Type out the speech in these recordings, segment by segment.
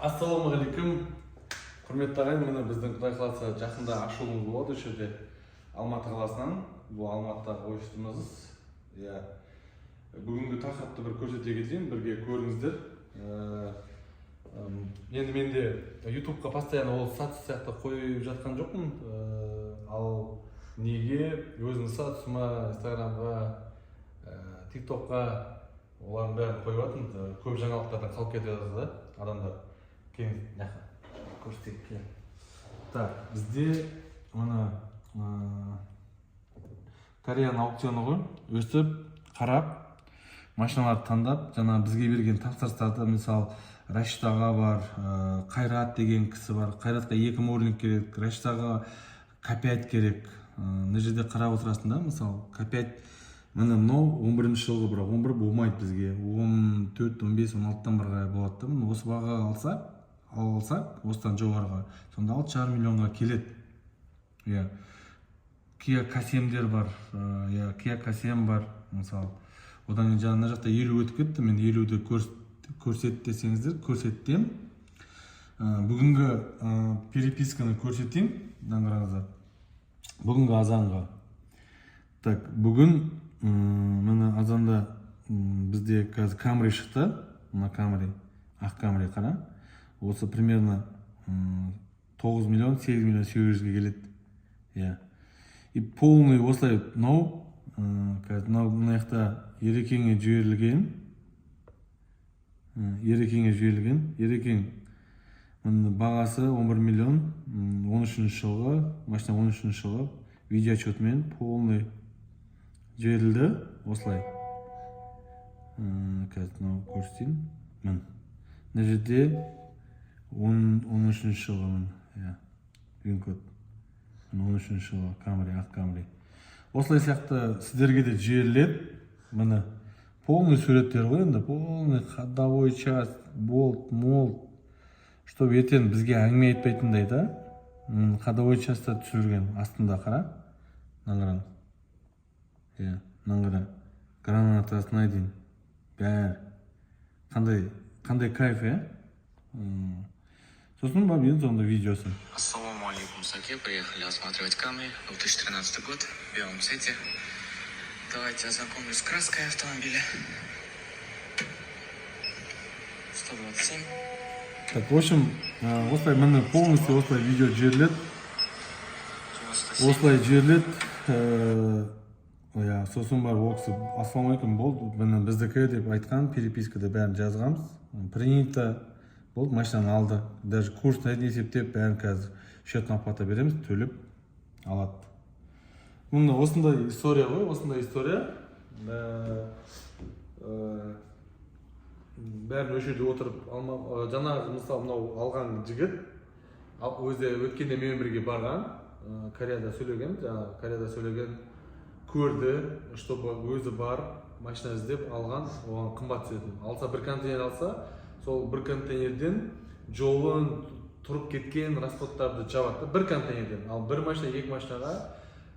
Ассалаумағалейкум, құрметті ағайын! Міне, біздің, құдай қаласа, жақында ашылуымыз болады осы жерде, Алматы қаласынан. Бұл Алматыдағы офисіміз, иә. Бүгінгі тақырыпты бір көрсете кетейін, бірге көріңіздер. Енді менде Ютубқа постоянно ол статус сияқты қойып жатқан жоқпын. Ал неге өзімнің статусыма, Инстаграмға, Тиктокқа, олардың бәрін қойып жатырмын. Көп жаңалықтардан қалып кетіп жатыр да адамдар. Келіңіз, мына жаққа көрсетейік, кел. Так, бізде мына Кореяның аукционы ғой. Өстіп қарап, машиналарды таңдап, жаңа бізге берген тапсырыстарды, мысалы, Раштаға бар, Қайрат деген кісі бар, Қайратқа екі Морлинг керек, Раштаға К5 керек. Мына жерде қарап отырасың да, мысалы, К5, міне, мынау 11-жылғы, бірақ 11 болмайды бізге, 14, 15, 16-тан бір қарай болады да. Міне, осы бағаға алса, ала алсақ, осыдан жоғарыға, сонда 6,5 миллионға келеді, иә. Kia К7-дер бар, иә, Kia К7 бар, мысалы. Одан кейін жаңа мына жақта 50 өтіп кетті. Мен 50-ді көрсет десеңіздер, көрсетемін. Бүгінгі переписканы көрсетейін, мынаны қараңыздар, бүгінгі азанға. Так, бүгін міне, азанда бізде қазір Камри шықты. Мына Камри, ақ Камри, қара, осы примерно 9 миллион, 8 миллион 800-ге келеді, иә. И полный осылай мынау, қазір мынау мына жақта Ерекеңе жіберілген, Ерекеңе жіберілген. Ерекең, міне, бағасы 11 миллион, 13 жылғы машина, 13 жылғы, видеоотчетымен полный жіберілді осылай. Қазір мынау көрсетейін. Міне, мына жерде 13-жылғы, міне, иә, вин код, міне, 13-жылғы Камри, ақ Камри. Осылай сияқты сіздерге де жіберіледі. Міне, полный суреттер ғой енді, полный ходовой часть, болт молт, чтобы ертең бізге әңгіме айтпайтындай да. Ходовой частьта түсірілген, астында, қара, мынаны қараңыз, иә, мынаны қара, гранатасына дейін бәрі. Қандай, қандай кайф, иә. Сосын барып ең соңында видеосы. Ассаламу алейкум, Саке. Приехали осматривать Камри, 2013 год, в белом цвете. Давайте ознакомлюсь с краской автомобиля. 127. Так, в общем, осылай, міне, полностью осылай видео жіберіледі. 97. Осылай жіберіледі, иә. Сосын барып ол кісі: «Ассалаумағалейкум, болды, міне, біздікі», – деп айтқан. Перепискада бәрін жазғанбыз, принято болды, машинаны алды, даже курсына дейін есептеп, бәрін қазір счетный оплата береміз, төлеп алады. Міне, осындай история ғой, осындай история. Бәрін осы жерде отырып алма. Жаңағы, мысалы, мынау алған жігіт, ал өзі өткенде менімен бірге барған, Кореяда сөйлеген, жаңағы Кореяда сөйлеген, көрді, чтобы өзі барып машина іздеп алған оған қымбат түсетін. Алса, бір контейнер алса, сол бір контейнерден жолын тұрып кеткен расходтарды жабады да бір контейнерден. Ал бір машина, екі машинаға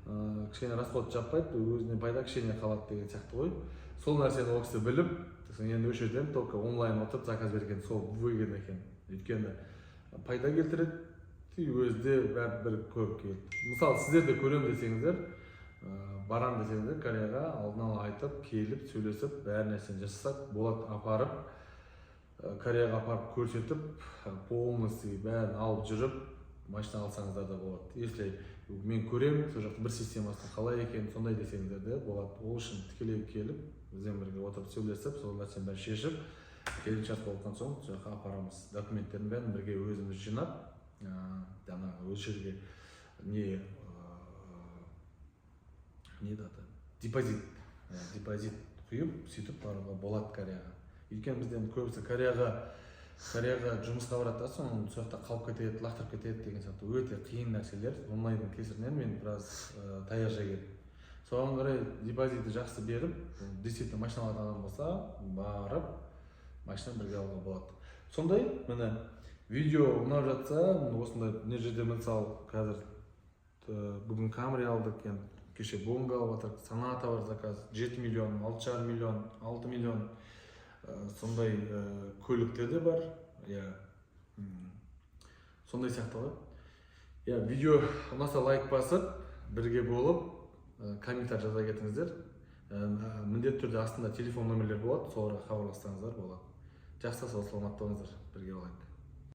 кішкене расход жаппайды, өзіне пайда кішкене қалады деген сияқты ғой. Сол нәрсені ол кісі біліп, сосын енді осы жерден только онлайн отырып заказ берген, сол выгодно екен, өйткені пайда келтіреді и өзі де бәрі бір көріп келді. Мысалы, сіздер де көремін десеңіздер, барамын десеңіздер Кореяға, алдын ала айтып, келіп, сөйлесіп, бәр нәрсені жасасақ болады. Апарып, Кореяға апарып көрсетіп, полностью бәрін алып жүріп, машина алсаңыздар да болады. Если мен көремін сол жақта бір системасы қалай екен, сондай десеңіздер де болады. Ол үшін тікелей келіп, бізбен бірге отырып, сөйлесіп, сол нәрсенің бәрін шешіп, келісімшарт болған соң, сол жаққа апарамыз, документтердің бәрін бірге өзіміз жинап, жаңағы осы жерге не не еді аты, депозит, депозит құйып, сөйтіп баруға болады Кореяға. Өйткені бізден көбісі Кореяға жұмысқа барады да, соны сол жақта қалып кетеді, лақтырып кетеді деген сияқты өте қиын нәрселер. Онлайнның кесірінен мен біраз таяқ жеген. Соған қарай депозитті жақсы беріп, действительно машина алатын адам болса, барып машина бірге алуға болады. Сондай, міне, видео ұнап жатса, міне, осындай. Мына жерде, мысалы, қазір бүгін Камри алдық, енді кеше Бонга алып жатырмық, Соната бар, заказ 7 миллион, 6,5 миллион, 6 миллион, сондай көліктер де бар, иә. Сондай сияқты ғой. Иә, видео ұнаса, лайк басып, бірге болып, комментарий жаза кетіңіздер. Міндетті түрде астында телефон номерлер болады, соларға хабарлассаңыздар болады. Жақсы, сау саламатта болыңыздар, бірге болайық.